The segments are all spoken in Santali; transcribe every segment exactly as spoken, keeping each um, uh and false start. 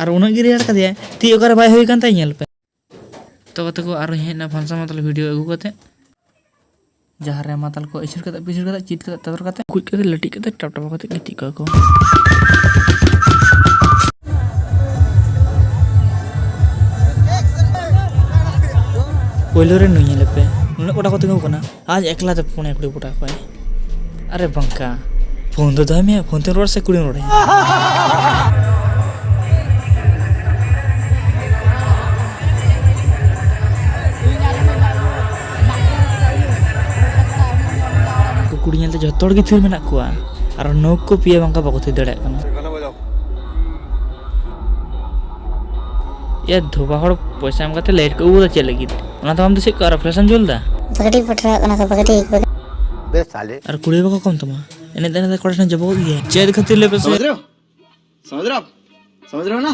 ᱟᱨ ᱩᱱᱟᱹᱜ ᱜᱮ ᱨᱮᱭᱟᱲ ᱠᱟᱫᱮᱭᱟᱭ, ᱛᱤ ᱚᱠᱟᱨᱮ ᱵᱟᱭ ᱦᱩᱭ ᱠᱟᱱ ᱛᱟᱭ ᱧᱮᱞ ᱯᱮ᱾ ᱛᱚ ᱜᱟᱛᱮ ᱠᱚ, ᱟᱨᱚᱧ ᱦᱮᱡ ᱮᱱᱟ ᱯᱷᱟᱱᱥᱟ ᱢᱟᱛᱟᱞ ᱵᱷᱤᱰᱤᱭᱳ ᱟᱹᱜᱩ ᱠᱟᱛᱮ, ᱡᱟᱦᱟᱸ ᱨᱮ ᱢᱟᱛᱟᱞ ᱠᱚ ᱤᱪᱷᱤᱨ ᱠᱟᱛᱮ, ᱯᱤᱪᱷᱤᱨ ᱠᱟᱛᱮ, ᱪᱤᱴ ᱠᱟᱛᱮ, ᱛᱟᱛᱟᱨ ᱠᱟᱛᱮ, ᱠᱩᱡ ᱠᱟᱛᱮ, ᱞᱟᱹᱴᱤᱡ ᱠᱟᱛᱮ, ᱴᱟᱯ ᱴᱟᱯᱟ ᱠᱟᱛᱮ ᱜᱤᱛᱤᱡ ᱠᱚᱜᱼᱟ ᱠᱚ᱾ ᱯᱳᱭᱞᱳ ᱨᱮ ᱱᱩᱭ ᱧᱮᱞᱮ ᱯᱮ, ᱱᱩᱱᱟᱹᱜ ᱠᱚᱲᱟ ᱠᱚ ᱛᱤᱸᱜᱩ ᱠᱟᱱᱟ, ᱟᱡ ᱮᱠᱞᱟ ᱛᱮ ᱯᱩᱱᱭᱟ ᱠᱩᱲᱤ ᱯᱚᱴᱟᱣ ᱠᱚᱣᱟᱭ᱾ ᱟᱨᱮ ᱵᱟᱝᱠᱟ, ᱯᱷᱳᱱ ᱫᱚ ᱫᱚᱦᱚᱭ ᱢᱮ, ᱯᱷᱳᱱ ᱛᱮᱢ ᱨᱚᱲ ᱥᱮ ᱠᱩᱲᱤᱢ ᱨᱚᱲ ᱟᱭᱟ? ᱩᱱᱠᱩ ᱠᱩᱲᱤ ᱧᱮᱞᱛᱮ ᱡᱷᱚᱛᱚ ᱦᱚᱲ ᱜᱮ ᱛᱷᱤᱨ ᱢᱮᱱᱟᱜ ᱠᱚᱣᱟ, ᱟᱨ ᱱᱩᱠᱩ ᱯᱮᱭᱟ ᱵᱟᱝᱠᱟ ᱵᱟᱠᱚ ᱛᱷᱤᱨ ᱫᱟᱲᱮᱭᱟᱜ ᱠᱟᱱᱟ᱾ ᱮ ᱫᱷᱳᱵᱟ ᱦᱚᱲ, ᱯᱚᱭᱥᱟ ᱮᱢ ᱠᱟᱛᱮ ᱞᱟᱭᱤᱴ ᱠᱚ ᱟᱹᱜᱩ ᱠᱟᱫᱟ ᱪᱮᱫ ᱞᱟᱹᱜᱤᱫ? ᱚᱱᱟ ᱫᱚ ᱟᱢ ᱫᱚ ᱪᱮᱫ ᱠᱚ ᱟᱨ ᱯᱷᱞᱮᱥ ᱮᱢ ᱡᱩᱞ ᱫᱟ? ᱵᱟᱹᱜᱽᱰᱤ ᱯᱚᱴᱨᱟ ᱠᱟᱱᱟ ᱠᱚ, ᱵᱟᱹᱜᱽᱰᱤ, ᱵᱟᱹᱜᱽᱰᱤ᱾ ᱵᱮ ᱥᱟᱞᱮ᱾ ᱟᱨ ᱠᱩᱲᱤ ᱵᱟᱠᱚ ᱠᱚᱢ ᱛᱟᱢᱟ, ᱮᱱᱮᱡ ᱮᱱᱮᱡ ᱛᱮ ᱠᱚᱲᱟ ᱴᱷᱮᱱ ᱡᱚᱵᱚᱜ ᱜᱮᱭᱟ᱾ ᱪᱮᱫ ᱠᱷᱟᱹᱛᱤᱨ ᱞᱟᱹᱭ ᱯᱮᱥᱮ? समझ रहे हो? समझ रहे हो? समझ रहे हो ना?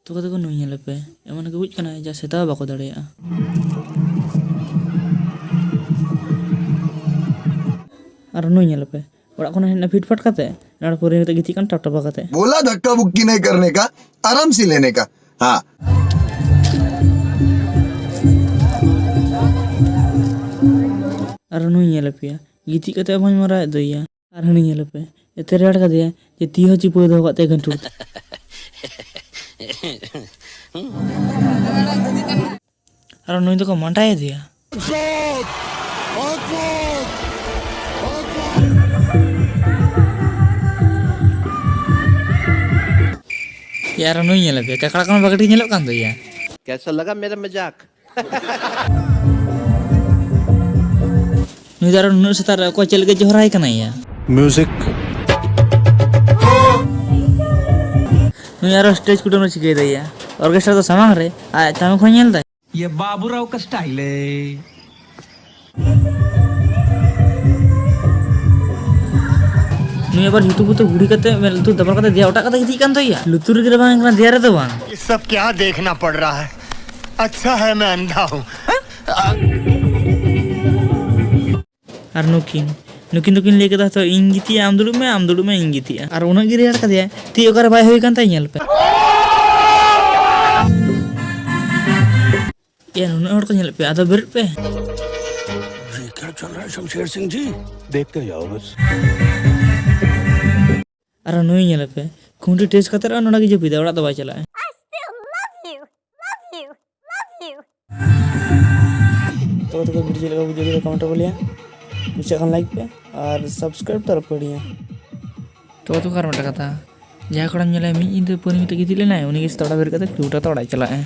ᱛᱚ ᱠᱟᱛᱮ ᱠᱚ ᱱᱩᱭ ᱧᱮᱞᱮ ᱯᱮ, ᱮᱢᱚᱱ ᱜᱮ ᱵᱩᱡᱽ ᱠᱟᱱᱟ ᱡᱟ ᱥᱮᱛᱟ ᱦᱚᱸ ᱵᱟᱠᱚ ᱫᱟᱲᱮᱭᱟᱜᱼᱟ᱾ ᱟᱨ ᱱᱩᱭ ᱧᱮᱞᱮ ᱯᱮ, ᱚᱲᱟᱜ ᱠᱷᱚᱱ ᱦᱮᱡ ᱮᱱᱟ ᱯᱷᱤᱴ ᱯᱷᱟᱴ ᱠᱟᱛᱮ, ᱟᱨ ᱯᱩᱨᱟᱹ ᱠᱟᱛᱮ ᱜᱤᱛᱤᱡ ᱠᱟᱱ ᱴᱟᱯ ᱴᱟᱯᱟ ᱠᱟᱛᱮ᱾ बोला धक्का मुक्की नहीं करने का, आराम से लेने का। हाँ। ᱟᱨ ᱱᱩᱭ ᱧᱮᱞᱮ ᱯᱮᱭᱟ, ᱜᱤᱛᱤᱡ ᱠᱟᱛᱮ ᱦᱚᱸᱭ ᱢᱟᱨᱟᱣᱮᱫ ᱫᱚᱭᱟ᱾ ᱟᱨ ᱦᱟᱹᱱᱤ ᱧᱮᱞᱮ ᱯᱮ, ᱮᱛᱮ ᱨᱮᱭᱟᱲ ᱠᱟᱫᱮᱭᱟ ᱡᱮ ᱛᱤ ᱦᱚᱸ ᱪᱤᱯᱟᱹᱣ ᱫᱚᱦᱚ ᱠᱟᱜ ᱛᱟᱭᱟ ᱜᱷᱟᱱᱴᱩᱲ ᱛᱮ᱾ ᱟᱨ ᱱᱩᱭ ᱫᱚᱠᱚ ᱢᱟᱸᱰᱟᱭᱮᱫᱮᱭᱟ᱾ ᱭᱟ, ᱟᱨ ᱱᱩᱭ ᱧᱮᱞᱮ ᱯᱮ, ᱠᱟᱠᱲᱟ ᱠᱷᱚᱱ ᱵᱷᱟᱜᱮ ᱴᱷᱤᱠ ᱧᱮᱞᱚᱜ ᱠᱟᱱ ᱫᱚᱭᱟ᱾ कैसा लगा मेरा मजाक? ᱱᱩᱭ ᱫᱚ ᱟᱨᱚ ᱱᱩᱱᱟᱹᱜ ᱥᱮᱛᱟᱜ ᱨᱮ ᱚᱠᱚᱭ ᱪᱮᱫ ᱞᱟᱹᱜᱤᱫ ᱡᱚᱦᱚᱨᱟᱭ ᱠᱟᱱᱟᱭ ᱭᱟ? म्यूजिक। ᱱᱩᱭ ᱟᱨᱚ ᱥᱴᱮᱡ ᱠᱩᱴᱟᱹᱢ ᱨᱮ ᱪᱤᱠᱟᱹᱭ ᱫᱟᱭ ᱭᱟ? ᱚᱨᱠᱮᱥᱴᱨᱟ ᱫᱚ ᱥᱟᱢᱟᱝ ᱨᱮ, ᱟᱡ ᱛᱟᱭᱚᱢ ᱠᱷᱚᱱ ᱧᱮᱞ ᱫᱟᱭ᱾ ये बाबूराव का स्टाइल है। ᱱᱩᱭ ᱟᱵᱟᱨ ᱡᱩᱛᱟᱹ ᱯᱩᱛᱟᱹ ᱜᱷᱩᱲᱤ ᱠᱟᱛᱮ, ᱢᱮᱫ ᱞᱩᱛᱩᱨ ᱫᱟᱵᱟᱞ ᱠᱟᱛᱮ ᱫᱮᱭᱟ ᱚᱴᱟᱜ ᱠᱟᱛᱮ ᱜᱤᱛᱤᱡ ᱠᱟᱱ ᱛᱟᱭᱟ᱾ ᱞᱩᱛᱩᱨ ᱨᱮᱜᱮ ᱵᱟᱝ ᱠᱟᱱᱟ, ᱫᱮᱭᱟ ᱨᱮᱫᱚ ᱵᱟᱝ᱾ ये सब क्या देखना पड़ रहा है? अच्छा है मैं अंधा हूँ। ᱟᱨ ᱱᱩᱠᱤᱱ ᱱᱩᱠᱤᱱ ᱫᱚᱠᱤᱱ ᱞᱟᱹᱭ ᱠᱮᱫᱟ, "ᱛᱚ ᱤᱧ ᱜᱤᱛᱤᱡᱼᱟ, ᱟᱢ ᱫᱩᱲᱩᱵ ᱢᱮ, ᱟᱢ ᱫᱩᱲᱩᱵ ᱢᱮ, ᱤᱧ ᱜᱤᱛᱤᱡᱼᱟ", ᱟᱨ ᱩᱱᱟᱹᱜ ᱜᱮ ᱨᱮᱭᱟᱲ ᱠᱟᱫᱮᱭᱟᱭ᱾ ᱛᱤ ᱚᱠᱟᱨᱮ ᱵᱟᱭ ᱦᱩᱭ ᱠᱟᱱ ᱛᱟᱭ, ᱧᱮᱞ ᱯᱮ᱾ ᱮ, ᱱᱩᱱᱟᱹᱜ ᱦᱚᱲ ᱠᱚ ᱧᱮᱞᱮᱫ ᱯᱮ, ᱟᱫᱚ ᱵᱮᱨᱮᱫ ᱯᱮ᱾ ये क्या चल रहा है शमशेर सिंह जी? देखते जाओ बस। ᱟᱨ ᱱᱩᱭ ᱧᱮᱞᱮ ᱯᱮ, ᱠᱷᱩᱱᱴᱤ ᱴᱮᱥᱴ ᱠᱟᱛᱮ ᱨᱮᱦᱚᱸ ᱱᱚᱰᱮ ᱜᱮ ᱡᱟᱹᱯᱤᱫᱟ, ᱚᱲᱟᱜ ᱫᱚ ᱵᱟᱭ ᱪᱟᱞᱟᱜᱼᱟ᱾ I still love you, love you, love you. ᱛᱚ ᱛᱚᱵᱮ ᱵᱷᱤᱰᱤᱭᱳ ᱪᱮᱫ ᱞᱮᱠᱟ ᱵᱩᱡᱷᱟᱹᱣ ᱠᱮᱫᱟ, ᱠᱚᱢᱮᱱᱴ ᱨᱮ ᱞᱟᱹᱭᱟ᱾ ᱠᱩᱥᱤᱭᱟᱜ ᱠᱷᱟᱱ ᱞᱟᱭᱤᱠ ᱯᱮ ᱟᱨ ᱥᱟᱵᱥᱠᱨᱟᱭᱤᱵ ᱛᱚ ᱟᱞᱚᱯᱮ ᱦᱤᱲᱤᱧᱟ᱾ ᱛᱚ ᱛᱚ ᱟᱨ ᱢᱤᱫᱴᱟᱝ ᱠᱟᱛᱷᱟ, ᱡᱟᱦᱟᱸᱭ ᱠᱚᱲᱟᱢ ᱧᱮᱞᱟ ᱢᱤᱫ ᱧᱤᱫᱟᱹ ᱯᱟᱹᱱᱤ ᱠᱟᱛᱮ ᱜᱤᱛᱤᱡ ᱞᱮᱱᱟᱭ, ᱩᱱᱤ ᱜᱮ ᱥᱮᱛᱟᱜ ᱵᱮᱨᱮᱫ ᱠᱟᱛᱮ ᱠᱷᱩᱱᱴᱟᱹᱣ ᱛᱮ ᱚᱲᱟᱜ ᱮ ᱪᱟᱞᱟᱜᱼᱟ᱾